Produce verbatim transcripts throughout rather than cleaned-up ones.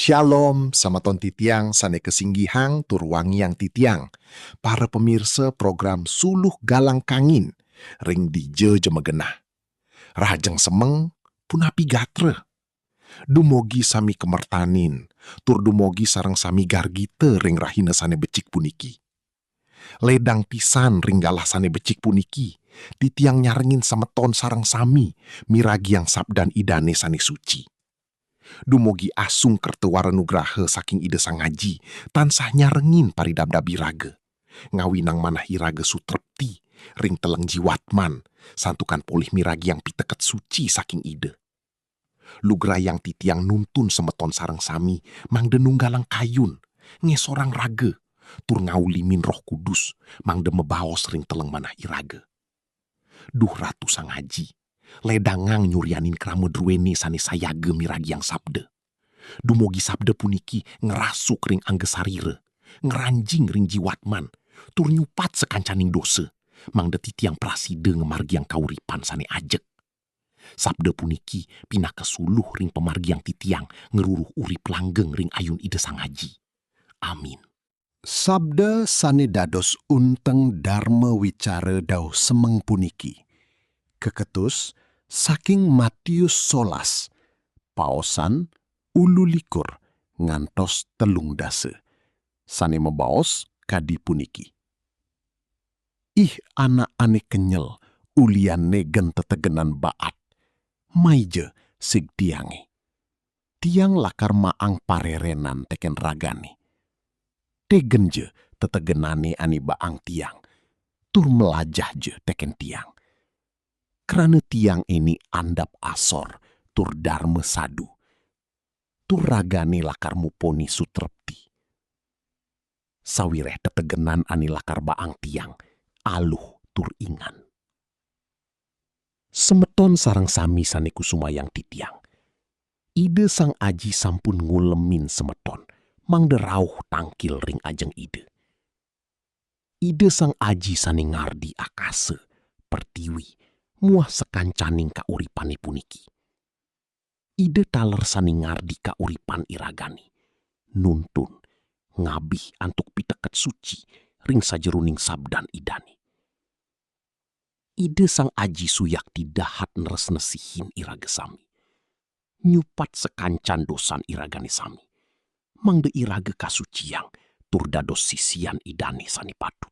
Shalom, samaton titiang sane kasinggihang tur wangiang titiang, para pamirsa program Suluh Galang Kangin ring dija ja magenah. Rahajeng semeng, punapi gatra? Dumogi sami kamertanin, tur dumogi sareng sami gargita ring rahina sane becik puniki. Ledang pisan ring galah sane becik puniki, titiang nyarengin semeton sareng sami miragiang sabdan Idane sane suci. Dumogi asung kerta wara nugraha saking Ida Sang Aji tansah nyarengin paridabdab iraga, ngawinang manah iraga sutrepti ring teleng jiwatman, santukan polih miragiang piteket suci saking Ida. Lugrayang titiang nuntun semeton sareng sami mangda nunggalang kayun, ngesorang raga, tur ngaulimin Roh Kudus mangda mabaos ring teleng manah iraga. Duh Ratu Sang Aji, ledangang nyurianin krama druene sane sayaga miragiang sabda. Dumogi sabda puniki ngrasuk ring angga sarira, ngranjing ring jiwatman, tur nyupat sakancaning dosa, mangda titiang prasida ngamargiang kauripan sane ajeg. Sabda puniki pinaka suluh ring pamargiang titiang ngruruh urip langgeng ring ayun Ida Sang Aji. Amin. Sabda sane dados unteng darma wicara dauh semeng puniki kaketus saking Matius solas, paosan ulu likur ngantos telung dasa, sane mabaos kadi puniki. Ih, anak ane kenyel, ulian negen tetegenan baat, maija sig tiange. Tiang lakar maang parerenan teken ragane. Tegen ja tetegenane ane baang tiang, tur melajah ja teken tiang. Krana tiang ene andap asor tur darma sadu, tur ragane lakar mupone sutrepti. Sawireh tetegenan ane lakar baang tiang aluh tur ingan. Semeton sareng sami sane kusumayang titiang, Ida Sang Aji sampun ngulemin semeton mangda rauh tangkil ring ajeng Ida. Ida Sang Aji sane ngardi akasa, pertiwi, muah sakancaning kauripane puniki. Ida taler sane ngardi kauripan iragane, nuntun, ngabih antuk piteket suci ring sajeroning sabdan Idane. Ida Sang Aji suyakti dahat nresnesihin iraga sami, nyupat sakancan dosan iragane sami, mangda iraga kasuciang tur dados sisian Idane sane patut.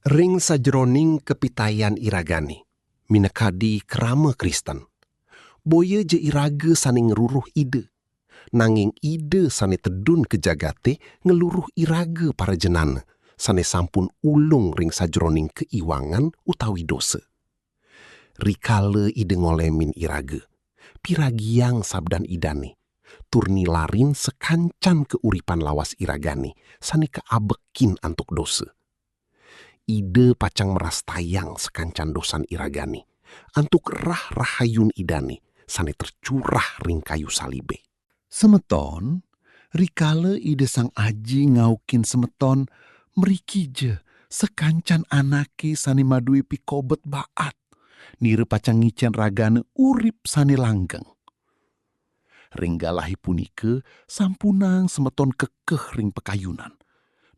Ring sajeroning kapitayan iragane, minakadi krama Kristen, boya ja iraga sane ngruruh Ida, nanging Ida sane tedun ka jagate ngluruh iraga parajanana sane sampun ulung ring sajeroning kaiwangan utawi dosa. Rikala Ida ngolemin iraga, piragiang sabdan Idane, tur nilarin sakancan kauripan lawas iragane sane kaabekin antuk dosa. Ida pacang mrastayang sakancan dosan iragane, antuk rah rahayun Idane sane tercurah ring kayu salibe. Semeton, rikala Ida Sang Aji ngaukin semeton, mriki ja sakancan anake sane madue pikobet baat, nira pacang ngicen ragane urip sane langgeng. Ring galahe punika sampunang semeton kekeh ring pakayunan,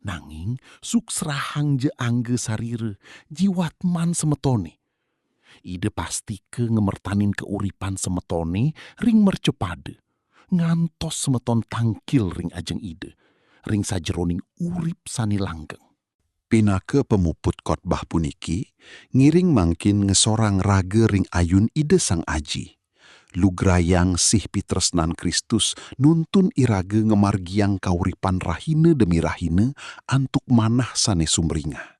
nanging suksrahang ja angga sarira, jiwatman semetone. Ida pastika ngamertanin kauripan semetone ring mercapada, ngantos semeton tangkil ring ajeng Ida, ring sajeroning urip sane langgeng. Pinaka pamuput kotbah puniki, ngiring mangkin ngesorang raga ring ayun Ida Sang Aji. Lugrayang sih pitresnan Kristus nuntun iraga ngamargiang kauripan rahina demi rahina antuk manah sane sumringah.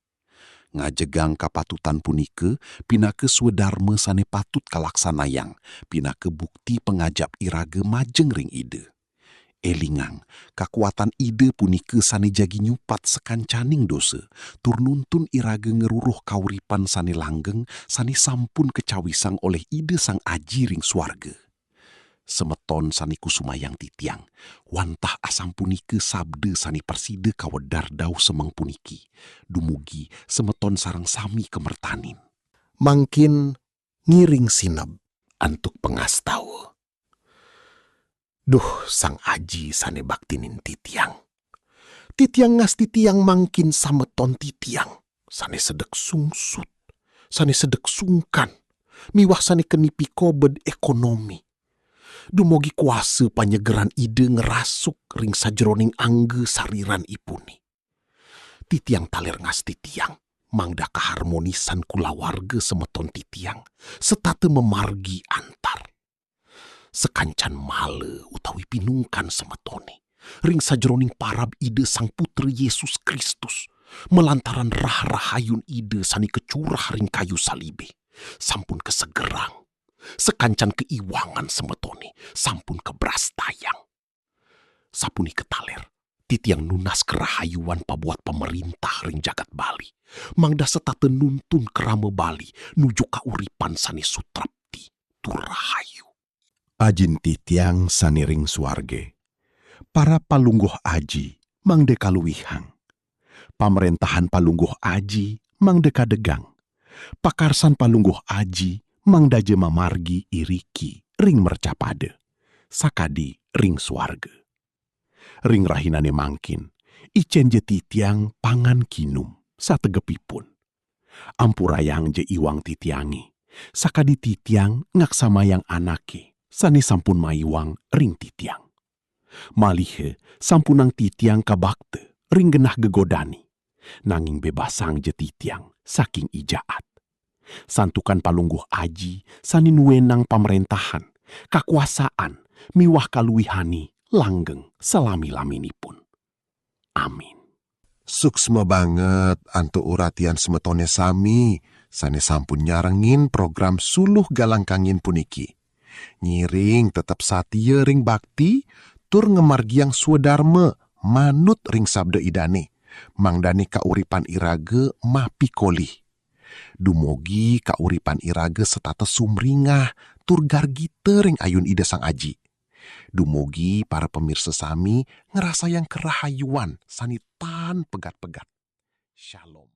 Ngajegang kapatutan punika pinaka swadarma sane patut kalaksanayang, pinaka bukti pangajap iraga majeng ring Ida. Elingang, kakuatan Ida punika sane jagi nyupat sakancaning dosa, tur nuntun iraga ngruruh kauripan sane langgeng sane sampun kacawisang olih Ida Sang Aji ring suarga. Semeton sane kusumayang titiang, wantah asapunika sabda sane prasida kawedar dauh semeng puniki, dumugi semeton sareng sami kamertanin. Mangkin ngiring sineb antuk pangastawa. Duh, Sang Aji sane baktinin titiang. Titiang ngastitiang mangkin sameton titiang, sane sedek sungsut, sane sedek sungkan, miwah sane keni pikobed ekonomi. Dumogi kuasa panyegeran Ida ngrasuk ring sajeroning angga sariran ipuni. Titiang taler ngastitiang, mangda kaharmonisan kulawarga semeton titiang, setata mamargi antar. Sakancan mala utawi pinungkan semetone, ring sajeroning parab Ida Sang Putra Yesus Kristus, malantaran rah rahayun Ida sane kacurah ring kayu salibe, sampun kasegerang. Sakancan kaiwangan semetone, sampun kabrastayang. Sapunika taler, titiang nunas karahayuan pabuat pamarintah ring jagat Bali, mangda setata nuntun krama Bali nuju kauripan sane sutrapti tur rahayu. Ajin titiang sane ring suarge, para Palungguh Aji mangda kaluihang. Pamrentahan Palungguh Aji mangda kadegang. Pakarsan Palungguh Aji mangdaja mamargi iriki ring mercapada, sakadi ring suarga. Ring rahinane mangkin, icenja titiang pangan kinum sategepipun. Ampurayangja iwang titiange, sakadi titiang ngaksamayang anake sane sampun maiwang ring titiang. Maliha sampunang titiang kabakta ring genah gegodane, nanging bebasangja titiang saking i jaat. Santukan Palungguh Aji sane nuenang pamrentahan, kakuasaan, miwah kaluihane langgeng salami-laminipun. Amin. Suksma banget antuk uratian semetone sami sane sampun nyarengin program Suluh Galang Kangin puniki. Ngiring tetep satia ring bakti, tur ngamargiang swadarma manut ring sabda Idane, mangdane kauripan iraga mapikolih. Dumogi kauripan iraga setata sumringah tur gargita ring ayun Ida Sang Aji. Dumogi para pamirsa sami ngrasayang karahayuan sane tan pegat-pegat. Shalom.